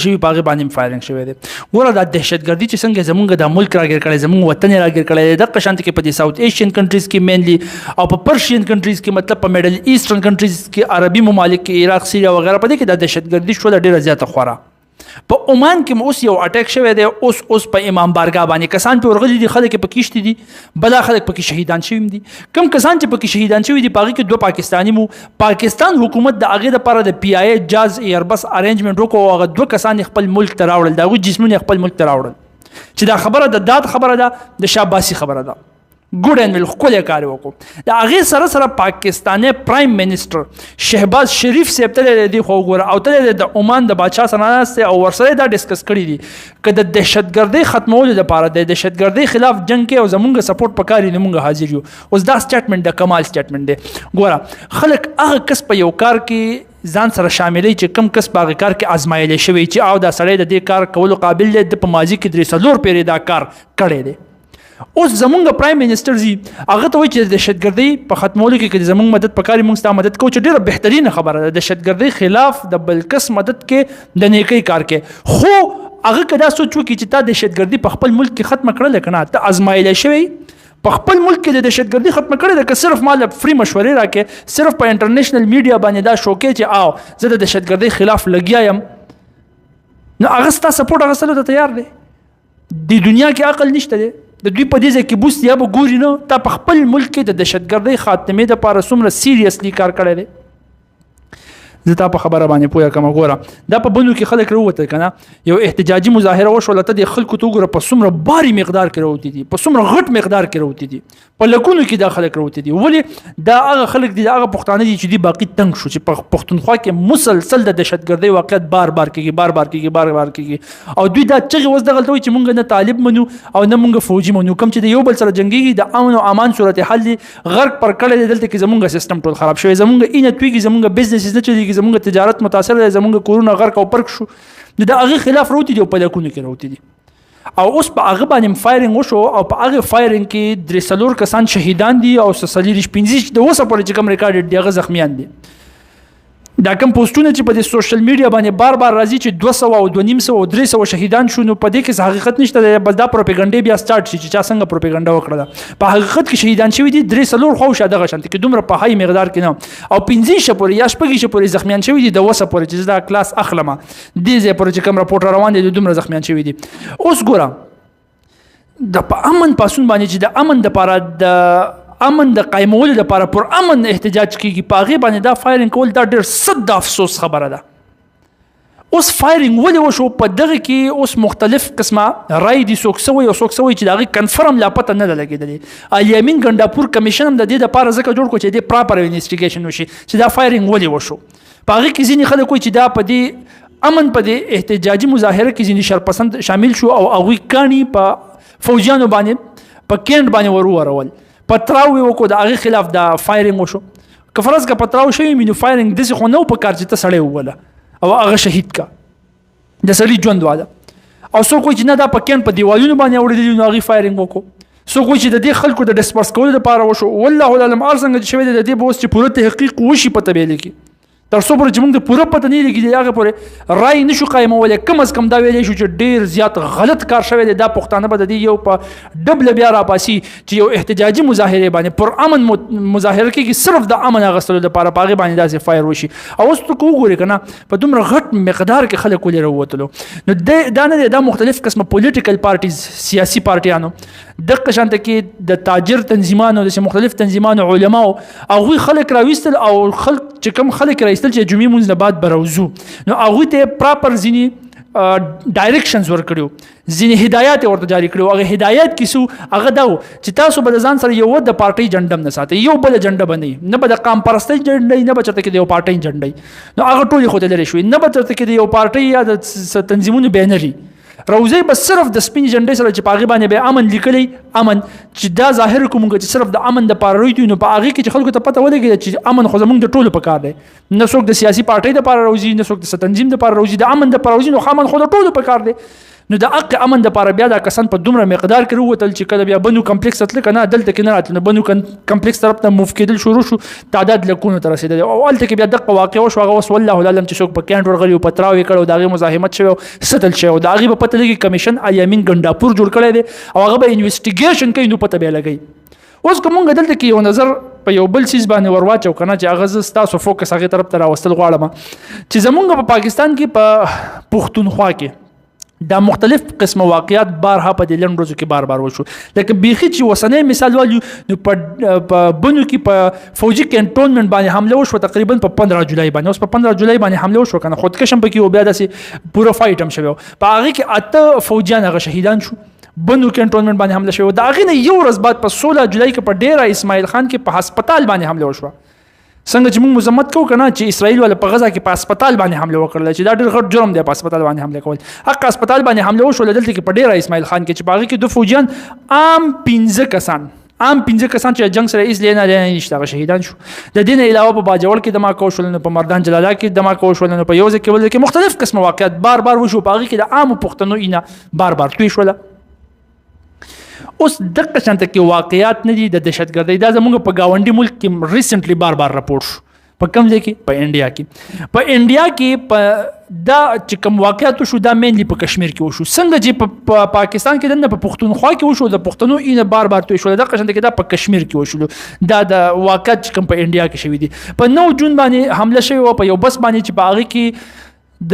شوی په هغه باندې فایرنګ شوی دی. ګوره دا دهشتګردي چې څنګه زمونږ د ملک راګیر کړی، زمونږ وطن راګیر کړی، دغه شانتي کې په دې ساوث ایشین کنټریز کې مینلی او په پرشین کنټریز کې، مطلب په میډل ایسټرن کنټریز کې، عربي ممالک کې، عراق، سیریا وغیرہ، په دې کې دا دهشتګردي شول ډیره زیاته خوره. په عمان کې اوس یو اٹیک شوی دی، اوس اوس په امام بارګاه باندې کسان په ورغلي دي، خلک په کیشتي دي، بلا خلک پکې شهیدان شوي دي. کم کسان چې پکې شهیدان شوي دي پاغي کې دوه پاکستاني مو. پاکستان حکومت د هغه لپاره د پی آی ای جاز ایربس ارینجمنت وکړو، هغه دوه کسان خپل ملک ته راوړل، دا غو جسمونه خپل ملک ته راوړل، چې دا خبره د داد خبره ده، د شاباسي خبره ده، ګډ اند ویل ښکلی کار یې وکړو. د هغې سره سره پاکستاني پرایم منسټر شهباز شریف صاحب تللی دی، دې خوا وګوره، او تللی دی د عمان د باچا سره ناست دی او ورسره دا ډسکس کړي دي که د دهشتګردۍ ختمولو دپاره د دهشتګردۍ خلاف جنګ کې او زمونږ سپورټ پکار وي نو مونږ حاضر یو. اوس دا سټیټمنټ د کمال سټیټمنټ دی. ګوره خلک هغه کس په یو کار کې ځان سره شاملوي چې کم کس په هغه کار کې ازمایلی شوی چې او دا سړی د دې کار کولو قابل دی، د په ماضي کې 3-4 پیرې دا کار کړی دی. اوس زمونږ پرایم منسټر زی هغه ته وایي چې د دهشتګردۍ په ختمولو کې که زمونږ مدد پکار وي مونږ ستا مدد کوو، چې ډېره بهترینه خبره ده. د دهشتګردۍ خلاف د بل کس مدد کې د نیکۍ کار کې، خو هغه که دا سوچ وکړي چې تا دهشتګردي په خپل ملک کې ختمه کړله که نه، ته ازمایلی شوی په خپل ملک کې د دهشتګردي ختمه کړې ده، که صرف مال فری مشورې راکې، صرف په انټرنیشنل میډیا باندې دا شوکې چې آو زه د دهشتګردۍ خلاف لګیا یم، نو هغه ستا سپورټ اخیستلو ته تیار دی. د دنیا کې عقل نشته دی، د دوی په دې ځای کې بوس یا به ګوري نه تا په خپل ملک کې د دهشتګردۍ خاتمې دپاره څومره سیریسلی کار کړی دی. زه تا په خبره باندې پوه کړم. ګوره دا په بنو کې خلک راووتل که نه، یو احتجاجي مظاهره وشوله، ته دې خلکو ته وګوره په څومره باري مقدار کې راوتي دي، په څومره غټ مقدار کې راوتي دي، په لکونو کې دا خلک راوتي دي. ولې دا هغه خلک دي، دا هغه پښتانه دي چې دوی باقي تنګ شو چې په پښتونخوا کې مسلسل د دهشتګردۍ واقعیت بار بار کېږي، بار بار کېږي، بار بار کېږي، او دوی دا چغې اوس دغلته وایي چې مونږ نه طالب منو او نه مونږ فوجي منو، کوم چې د یو بل سره جنګېږي، د امن او امان صورتحال دی غرق پر کړی دی. دلته کې زمونږ سیستم ټول خراب شوی، زمونږ اینه تویږي، زمونږ بزنس نه چلیږي، زمونږ تجارت متاثر دی، زمونږ کورونه غرق او پرک شو. نو د هغې خلاف راوتي دي او په لکونو کې راوتي دي. او اوس په هغه باندې فایرینګ وشو او په هغه فایرینګ کې 3-4 کسان شهیدان دي او 24-25 د اوسه پورې چې کوم ریکارډ دي هغه زخمیان دي. دا کوم پوسټونه چې په دې سوشل میډیا باندې بار بار راځي چې 200 او 250 او 300 شهیدان شو، نو په دې کې څه حقیقت نشته دی، بس دا پروپاګاندا بیا سٹارټ شي چې چا څنګه پروپاګاندا وکړه. په حقیقت کې شهیدان شوي دي 3-4 خو شه دغه شانتي کې دومره په های مقدار کې نه، او 15 پورې یا 26 پورې زخمیان شوي دي د اوسه پورې چې دا کلاس اخلمه دې ځای پورې چې کوم رپورټ روان دي دومره زخمیان شوي دي. اوس ګوره د په امن پاسون باندې چې د امن دپاره د امن د قایمولو لپاره پر امن احتجاج کیږي، په هغې باندې دا فایرینګ کول دا ډېر سد د افسوس خبره ده. اوس فایرینګ ولې وشو په دغه کې اوس مختلف قسمه رای دي، څوک څه وایي او څوک څه وایي چې د هغې کنفرم لا پته نه ده لګېدلې. علي امین ګنډاپور کمیشن هم د دې دپاره ځکه جوړ کړو چې دې پراپر انویسټیګیشن وشي چې دا فایرینګ ولې وشو. په هغې کې ځینې خلک وایي چې دا په دې امن په دې احتجاجي مظاهره کې ځینې شرپسند شامل شو او هغوی کاڼي په فوجیانو باندې په کینډ باندې ورورول، پتراو یې وکړو، د هغې خلاف دا فایرینګ وشو. که فرض که پتراو شوی وي نو فایرینګ داسې خو نه و په کار چې ته سړی ووله او هغه شهید کا، د سړي ژوند واله. او څوک وایي چې نه دا په کینډ په دیوالونو باندې اوړېدلي نو هغې فایرینګ وکړو. څوک وایي چې د دې خلکو د ډسپرس کولو دپاره وشو. والله اعلم هر څنګه چې شوی دی د دې به اوس چې پوره تحقیق وشي په تبیلې کې، تر څو پورې چې موږ د پوره پته نه لګېدلې هغه پورې رای نشو قایمولی. کم از کم دا ویلی شو چې ډېر زیات غلط کار شوی دی. دا پښتانه به د دې یو په ډبله بیا راپاسي چې یو احتجاجي مظاهرې باندې پر امن مظاهره کېږي صرف د امن اخیستلو دپاره په هغې باندې داسې فایر وشي. او اوس ته که وګورې که نه په دومره غټ مقدار کې خلک ولې راووتلو، نو دا نه دی، دا مختلف قسمه پولیټیکل پارټیز، سیاسي پارټیانو، دقه شانته کې د تاجر تنظیمانو، داسې مختلف تنظیمانو، علماو، هغوی خلک راویستل او خلک چې کوم خلک راویستل چې جمعې مونځ نه بعد به راوځو، نو هغوی ته پراپر ځینې ډایرکشنز ورکړي وو، ځینې هدایات یې ورته جاري کړي وو. هغه هدایات کې څه وو؟ هغه دا وو چې تاسو به د ځان سره یو د پارټۍ جنډه هم نه ساتئ، یو بله جنډه به نه وي، نه به د قام پرستۍ جنډه وي، نه به چېرته کې د یو پارټۍ جنډه وي. نو هغه ټولې خو ته لرې شوې، نه به چېرته کې د یو پارټۍ یا د تنظیمونو بینر وي. روزي به صرف د سپینې جنډې سره چې په هغې باندې به امن لیکلی، امن چې دا ظاهر کړو مونږ چې صرف د امن دپاره روی، نو په هغې کې چې خلکو ته پته ولګېده چې امن خو زمونږ د ټولو په کار دی، نه څوک د سیاسي پارټۍ دپاره روزي، نه څوک د څه تنظیم دپاره روزي، د امن دپاره روزي، نو امن خو د ټولو په کار دی. نو د حق امن د پاره بیا دا کسان په دومره مقدار کې وروتل چې کله بیا بنو کمپلیکس تل کنه دلته کې نه راتل، نو بنو کمپلیکس طرف ته موف کېدل شروع شو، تعداد لکونو ته رسېدلی او هلته کې بیا دغه واقع وشو. هغه اوس والله العالم چې څوک په کینټ ورغلي او پتراوي کړو، د هغې مزاحمت شوی، ستل شوی، د هغې به پته لګي. کمیشن ایامین ګنډاپور جوړ کړی دی او هغه به انویسټیګیشن کوي، نو پته به لګي. اوس که مونږ دلته کې یو نظر په یو بل څیز باندې ورواچو کنه، چې هغه زه ستاسو فوکس هغې طرف ته راوستل غواړم، چې زمونږ په پاکستان کې په پښتونخوا کې دا مختلف قسم واقعات بارها په دې لنډ ورځو کې بار بار وشو. لکه بیخي چې اوسنی مثال والو، نو په بنو کې په فوجي کنټونمنټ باندې حمله وشوه تقریبا په 15 جولای باندې. اوس په 15 جولای باندې حمله وشوه کنه، خودکش هم پکې و، بیا داسې پوره فایټ هم شوی، په هغې کې 8 فوجیان هغه شهیدان شو. بنو کنټونمنټ باندې حمله شوې. د هغې نه یو ورځ بعد په 16 جولای کې په ډیره اسماعیل خان کې په هسپتال باندې حمله وشوه. څنګه چې موږ مذمت کوو کنه چې اسرائیل ولا په غزا کې په هسپتال باندې حمله وکړه، چې دا ډېر غټ جرم دی په هسپتال باندې حمله کول، حق هسپتال باندې حمله وشول دلته کې په ډیره اسماعیل خان کې، چې باغی کې 2 فوجیان، عام 15 کسان، عام 15 کسان چې جنگ سره هیڅ لینا لینا نشته، هغه شهیدان شو. د دین علاوه په باجوړ کې دماکو شول، نو په مردان جلاله کې دماکو شول، نو په یو ځای کې ول کې مختلف قسم واقعات بار بار وشو. په هغه کې د عام پښتنو اینا بار بار توی شول. اوس دغه شانته کې واقعات نه دي د دهشتګردۍ، دا زموږ په گاونډي ملک کې ریسنټلی بار بار رپورټ شو. په کوم ځای کې؟ په انډیا کې. په انډیا کې په دا چې کوم واقعات وشو، دا مینلی په کشمیر کې وشو. څنګه چې په پاکستان کې دنه په پښتونخوا کې وشو، د پښتنو اینه بار بار توی شو، دغه شانته کې دا په کشمیر کې وشو. دا د واقعات چې کوم په انډیا کې شوی دي، په 9 جون باندې حمله شوې وه په یو بس باندې، چې په هغه کې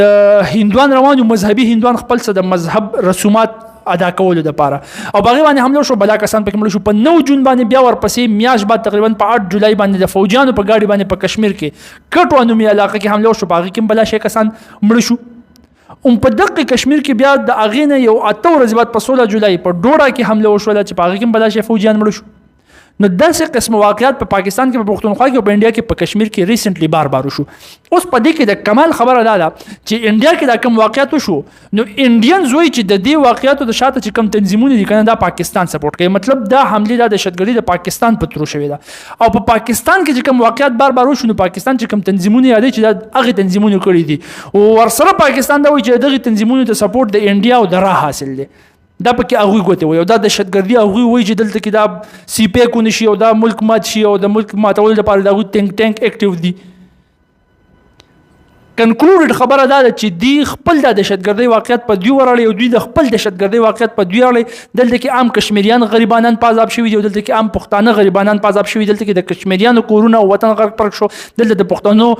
د هندوان روان، مذهبي هندوان خپل څه د مذهب رسومات ادا کولو لپاره، او باغی باندې حمله شو، بلا کسان پکې مړ شو. په 9 جون باندې بیا ورپسې میاش بعد تقریبا په 8 جولای باندې د فوجیانو په گاډي باندې په کشمیر کې کټو نومي علاقه کې حمله شو، باغی کې بلا شي کسان مړ شو. هم په دغه کشمیر کې بیا د هغې نه یو 8 ورځې بعد په 16 جولای په ډوډا کې حمله وشوله، چې په هغې کې بلا شي فوجیان مړ شو. نو داسې قسم واقعات په پاکستان کې، په پښتونخوا کې، په انډیا کې، په کشمیر کې ریسنټلی بار بار وشو. اوس په دې کې د کمال خبره دا ده چې انډیا کې دا کوم واقعات وشو، نو انډینز وایي چې د دې واقعاتو د شاته چې کوم تنظیمونه دي کنه، دا پاکستان سپورټ کوي. مطلب دا حمله، دا دهشتګردي د پاکستان په ترو شوې ده. او په پاکستان کې چې کوم واقعات بار بار وشو، نو پاکستان چې کوم تنظیمونه یادې چې دا هغه تنظیمونه کړي دي، او ورسره پاکستان دا وایي چې دغه تنظیمونو ته سپورټ د انډیا او د را حاصل دی. دا پکې هغوی ګوتې وایي او دا دهشتګردي هغوی وایي چې دلته کې دا سی پیک ونشي او دا ملک مات شي، او د ملک ماتولو لپاره د هغوی تینک ټینک اکټیو دي. کنکلوډډ خبره دا ده چې دی خپل د دهشتګردۍ واقعیت په دوی وراړي، او دوی د خپل دهشتګردۍ واقعیت په دوی اړي. دلته کې عام کشمیریان غریبانان په عذاب شوي دي، او دلته کې عام پښتانه غریبانان په عذاب شوي. دلته کې د کشمیریانو کورونه او وطن غرق پرک شو، دلته د پښتنو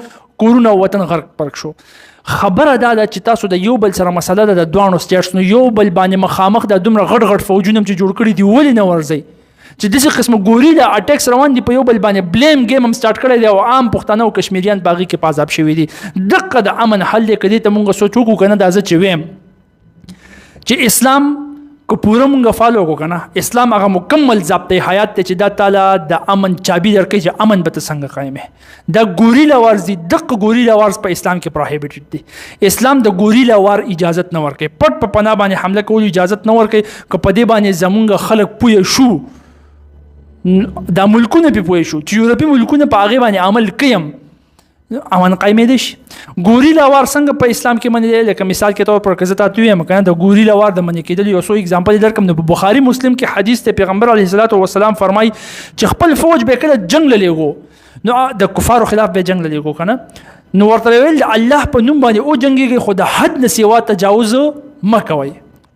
کورونه او وطن غرق پرک شو. خبره دا ده چې تاسو د یو بل سره مسله ده د دواړو سټیټس، نو یو بل باندې مخامخ د دومره غټ غټ فوجونه چې جوړ کړي دي، ولې نه ورځئ؟ چې داسې قسم ګوریلا اټیکس روان دي، په یو بل باندې بلیم ګیم هم سټارټ کړی دی، او عام پښتانه او کشمیریان په هغې کې په عذاب شوي دي. دقه د امن حل دی که دې ته مونږ سوچ وکړو که نه. دا زه چې ویم چې اسلام که پوره مونږ فالو کو کنه، اسلام هغه مکمل ضابطه حیات ته چې دا تعالی د امن چابي درکې چې امن به ته څنګه قائمه. دا ګوریلا وارز دي، دغه ګوریلا وارز په اسلام کې پروهیبټډ دي. اسلام د ګوریلا وار اجازت نه ورکوي، پټ په پناه باندې حمله کولو اجازت نه ورکوي. که په دې باندې زمونږ خلک پوه شو، دا ملکونه په پوه شو چې یورپي ملکونه په هغې باندې عمل کوي، امن قایمېدی شي. ګوریلا وار څنګه په اسلام کې منې دی؟ لکه مثال کې طور پر که زه تاته ووایم که نه، د ګوریلا وار د منې کېدلو یو څو اګزامپل درکړم. نو په بخاري مسلم کې حدیث دی، پیغمبر علیه الصلاة والسلام فرمایي چې خپل فوج به کله جنګ له لېږو، نو د کفارو خلاف به جنګ له لېږو که نه، نو ورته ویل د الله په نوم باندې او جنګېږئ، خو د حد نه سوا تجاوز مه کوئ.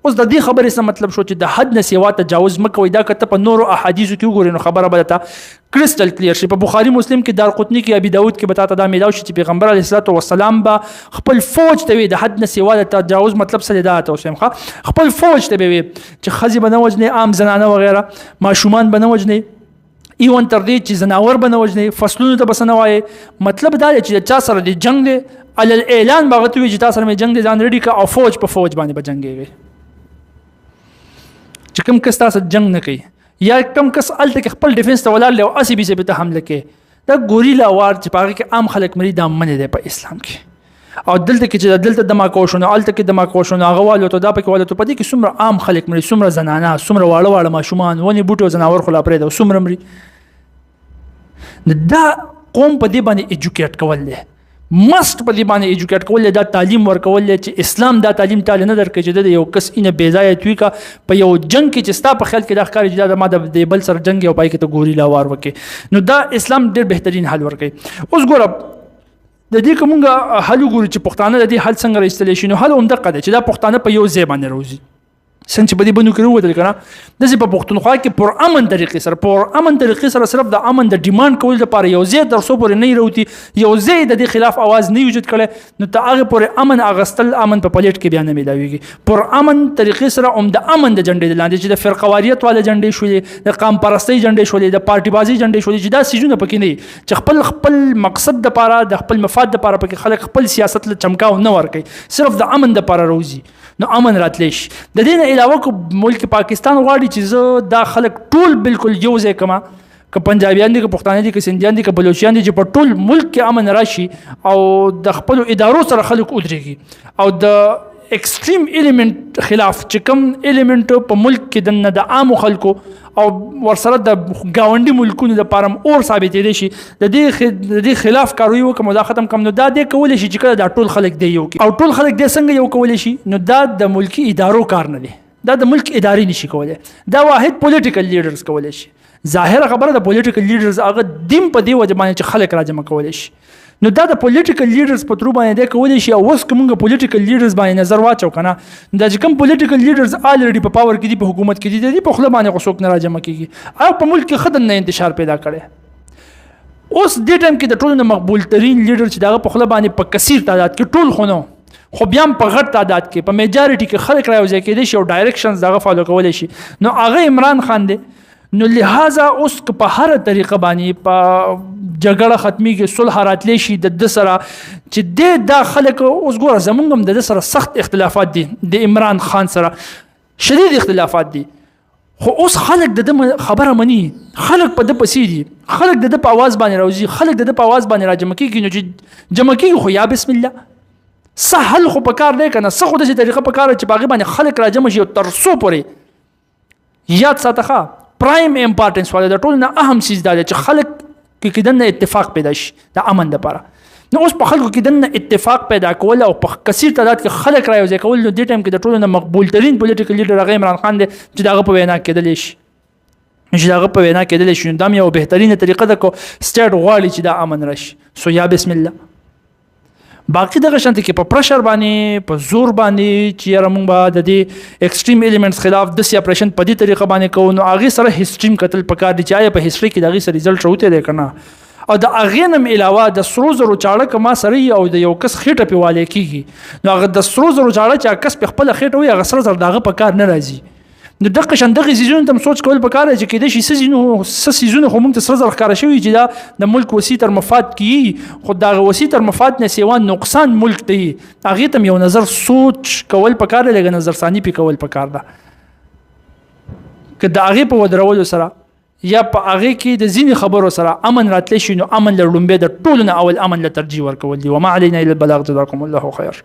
اوس د دې خبرې څه مطلب شو چې د حد نه سوا تجاوز مه کوئ؟ دا که ته په نورو احادیثو کې وګورې، نو خبره به درته کرسټل کلیر شي. په بخاري مسلم کې، دارقطني کې، ابي داود کې به تاته دا میلاو شي چې پیغمبر علیه الصلاة والسلام به خپل فوج ته وي د حد نه سوا د تجاوز مطلب څه دی؟ دا ته اوس وایم، خپل فوج ته به وي چې ښځې به نه وژنې، عام زنانه وغیره، ماشومان به نه وژنې، ایون تر دې چې ځناور به نه وژنې، فصلونو ته به څه نه وایې. مطلب دا دی چې د چا سره د جنګ دی، علی الاعلان به هغه ته وي چې تا سره مې جنګ دی، ځان ریډي کړه، او فوج په فوج باندې به جنګېږي. چې کوم کس تاسو جنگ نه کوي، یا کوم کس هلته کې خپل ډیفنس ته ولاړ دی او هسې بیسې به ته حمله کوي، دا ګوریلا وار چې په هغې کې عام خلک مري، دا منې دی په اسلام کې. او دلته کې چې دلته دماکو شو، نو هلته کې دماکو شو، نو هغه والوتو، دا پکې والوتو، په دې کې څومره عام خلک مري، څومره زنانه، څومره واړه واړه ماشومان، ونې بوټي او ځناور خو لا پرېږده، څومره مري. نو دا قوم په دې باندې ایجوکیټ کول دی. مست په دې باندې ایجوکیټ کول، دا تعلیم ورکول چې اسلام دا تعلیم تعالی نه درکې چې د یو کس اینه بې ځایه توی کا په یو جنگ کې چې ستا په خیال کې دا ښکاري چې دا ما د بل سره جنگ یو پای کې ته ګوري لا وار وکې. نو دا اسلام ډیر بهترین حل ورکي. اوس ګوره د دې کومه حل وګورو چې پښتانه د دې حل څنګه راایستلی شي. نو حل هم دقه ده چې دا پښتانه په یو ځای باندې راوځي، څنګه چې په دې بنو کې ووتل کنه، داسې په پښتونخوا کې پر امن طریقې سره، پر امن طریقې سره صرف د امن د ډیماند کولو لپاره یو ځای تر څو پورې نه راوتی، یو ځای د دې خلاف اواز نه وجود کړي، نو ته هغه پورې امن اغستل امن په پلیټ کې بیا نه میلاویږي. پر امن طریقې سره هم د امن د جنډې لاندې چې د فرقواریت والا جنډې شولې، د قام پرستۍ جنډې شولې، د پارټي بازی جنډې شولې، چې دا سیزونه پکې نه، چې خپل خپل مقصد د پاره، د خپل مفاد د پاره پکې خلک خپل سیاست له چمکاو نه ورکوي، صرف د امن د پاره روزي، نو امن راتلی شي. د دې نه علاوه کو ملک پاکستان غواړي چې زه دا خلک ټول بالکل یو ځای کما، که پنجابیان دي، که پښتانه دي، که سندیان دي، که بلوچیان دي، چې په ټول ملک کې امن راشي او د خپل ادارو سره خلک ودرېږي او د ایکستریم الیمنت خلاف چې کوم الیمنت په ملک کې دننه د عامو خلکو او ورسره د گاونډي ملکونو د پاره اور ثابتېدی شي، د دې خلاف کاروي وکم دا ختم کم. نو دا دې کولی شي چې کله دا ټول خلک دی یو او ټول خلک دې څنګه یو کولی شي؟ نو دا د ملکی ادارو کار نه دی، دا د ملک ادارې نشي کولی، دا واحد پولیټیکل لیډرز کولی شي. ظاهره خبره د پولیټیکل لیډرز هغه دیم په دې وجه باندې چې خلک راجمع کولی شي، نو دا د پولیټیکل لیډرز په ترو باندې دی کولی شي. او اوس که موږ پولیټیکل لیډرز باندې نظر واچو که نه، دا چې کوم پولیټیکل لیډرز آلریډي په پاور کې دي، په حکومت کې دي، د دې په خوله باندې خو څوک نه راجمع کېږي او په ملک کې ښه دننه انتشار پیدا کړی. اوس دې ټایم کې د ټولو نه مقبول ترین لیډر چې د هغه په خوله باندې په کثیر تعداد کې ټول خو نه، خو بیا هم په غټ تعداد کې په میجارټي کې خلک راوځي کېدای شي او ډایرکشنز دغه فالو کولی شي، نو هغه عمران خان دی. نو لہذا اوس که په هره طریقه باندې په جګړه ختميږي، صلح راتلی شي د ده سره چې دی دا خلک اوس ګوره زمونږ هم د ده سره سخت اختلافات دي، د عمران خان سره شدید اختلافات دي، خو اوس خلک د ده خبره مني، خلک په ده پسې دي، خلک د ده په اواز باندې راوځي، خلک د ده په اواز باندې راجمع کېږي. نو چې جمع کېږي خو یا بسم الله څه حل خو پکار دی که نه، څه خو داسې طریقه پکار ده چې په هغې باندې خلک راجمع شي او تر څو پورې یاد ساته ښه پرایم امپورټنس والا د ټولو نه اهم څیز دا دی چې خلک کې دننه اتفاق پیدا شي د امن دپاره. نو اوس په خلکو کې دننه اتفاق پیدا کول او په کثیر تعداد کې خلک را یوځای کول، نو دې ټایم کې د ټولو نه مقبول ترین پولیټیکل لیډر هغه عمران خان دی چې د هغه په وینا کېدلی شي، چې د هغه په وینا کېدلی شي. نو دا هم یوه بهترینه طریقه ده که سټیټ غواړي چې دا امن راشي، سو یا بسم الله. باقي دغه شانتې کې په پرشر باندې، په زور باندې چې یاره مونږ به د دې ایکستریم الیمنټس خلاف داسې اپریشن په دې طریقه باندې کوو، نو هغې سره هسټري هم کتل پکار دي چې آیا په هسټري کې د هغې سره ریزلټ راوتی دی که نه. او د هغې نه هم علاوه د سرو زرو چاړه که ما سره او د یو کس خېټه پې والی کېږي، نو هغه د سرو زرو چاړه چې هغه کس پې خپله خېټه وي، هغه سره زر د هغه په کار نه راځي. نو دغه شان دغه څیزونو ته هم سوچ کول پکار دی چې کېدای شي څه څیزونه خو موږ ته سره زر ښکاره شوي چې دا د ملک وسیع تر مفاد کې، خو د هغه وسیع تر مفاد نه سیوا نقصان ملک ته یي، هغې ته هم یو نظر سوچ کول پکار دی، لږه نظر ثاني پې کول پکار ده. که د هغې په ودرولو سره یا په هغې کې د ځینې خبرو سره امن راتلی شي، نو امن له ړومبی د ټولو نه اول امن له ترجیح ورکول دي. وما علینا الا البلاغ. جزاکم الله خیر.